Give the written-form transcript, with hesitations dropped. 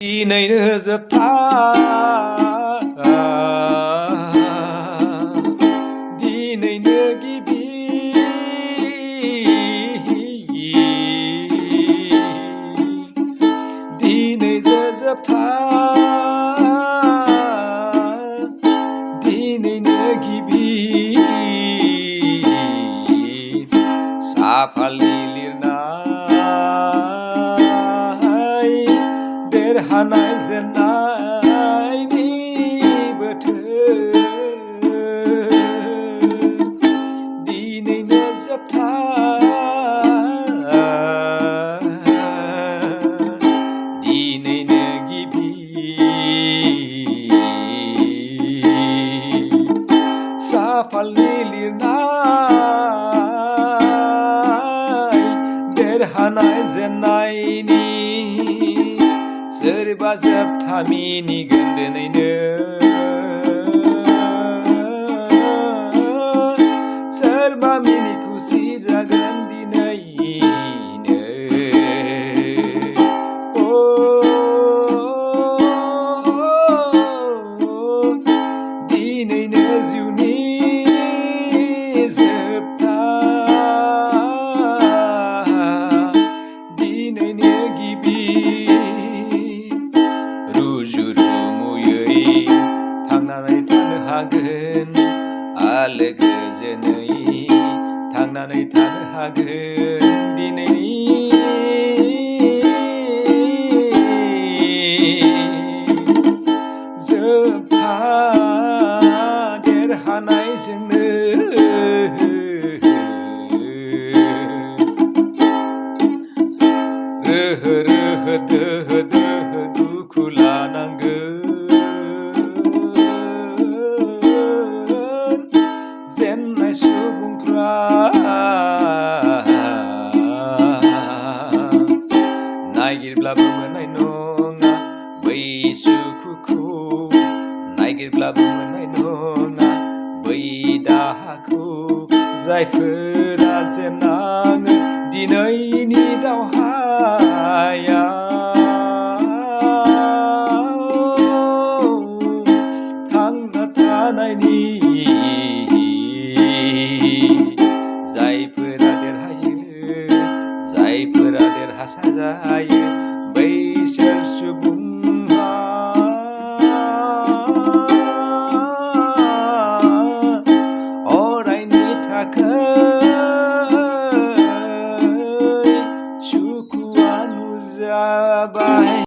दिनैनो जोबथा दिनैनो गिबि दिनैनो जोबथा दिनैनो गिबि साफालि लिरनाय देरहानाय जेननायनि बोथोर दिनैनो जोबथा दिनैनो गिबि साफालि लिरनाय देरहानाय जेननायनि सोरबा जोबथा मिनिगोन दिनैनो सोरबा मिनि खुसि जागोन दिनैनो दिनैनो जिउनि जोबथा दिनैनो गिबि रुजुरुमुयै थांनानै थानो हागोन आलो गोजोनै थांनानै थानो हागोन दिनैनि जोबथा देरहानायजोंनो रोहो रोहो दोहो दोहो दुखु लानांगोन जेननाय सुबुंफ्रा नागिरब्लाबो मोननाय नङा बै सुखुखौ नागिरब्लाबो मोननाय नङा बै दाहाखौ जायफोरा जेननाङो दिनैनि दावहाया